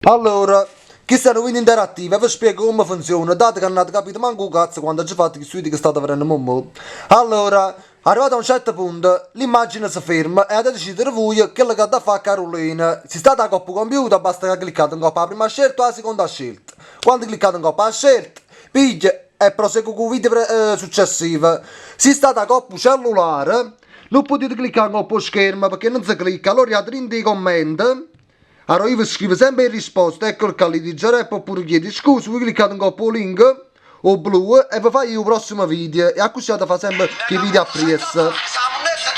Allora, chisto è nu video interattivo e vi spiego comme funziona, dato che nun avete capito manco 'o cazzo quando aggio fatto chistu video che state vedenno mo mo. Allora, arrivato a un certo punto, l'immagine si ferma e avete decidere vuje chello che adda fa Carolina. Si state 'a copp' 'o computer basta che cliccate 'ncopp' 'a primma scelta o 'a seconda scelta. Quando cliccate 'ncopp' 'a scelta, piglia e prosegue cu 'o video successivo. Si state 'a copp' 'o cellulare, nun putite cliccà 'ncopp' 'o schermo pecché nun se clicca, allora jate dint' 'e commenti Arò io vi scrivo sempre 'e risposte, eccolo ccà Litigio Rap oppure chiedi scusa, voi cliccate 'ncopp' 'o link 'o blu e vi fa ì 'o prossimo video e accussì 'ata fa sempre cu 'e video appriesso.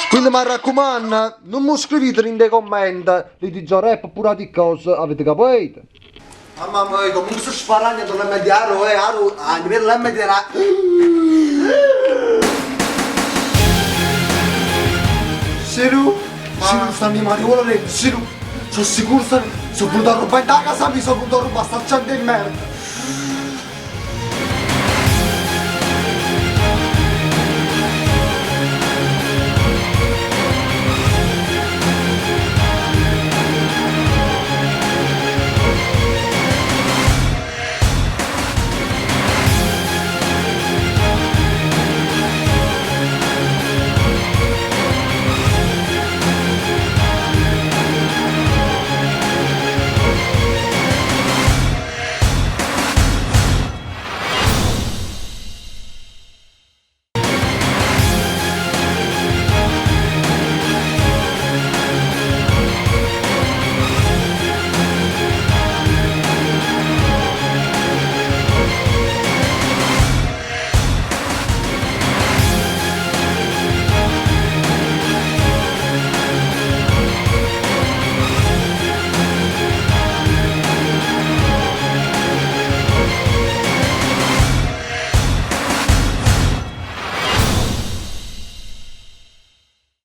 Quindi m'arraccumanno, nun m' 'o scrivite dint' 'e commenti Litigio Rap oppure ati ccose, avete capito? Mamma mia, comunque si sparagna l'MD aro e aro a livello l'MD era. Siru, Siru stanno 'e mariuole dentro, Siru, sono sicuro stanno, so venuto a rubare int'a casa mia, so venuto a rubare sta gente 'e merda.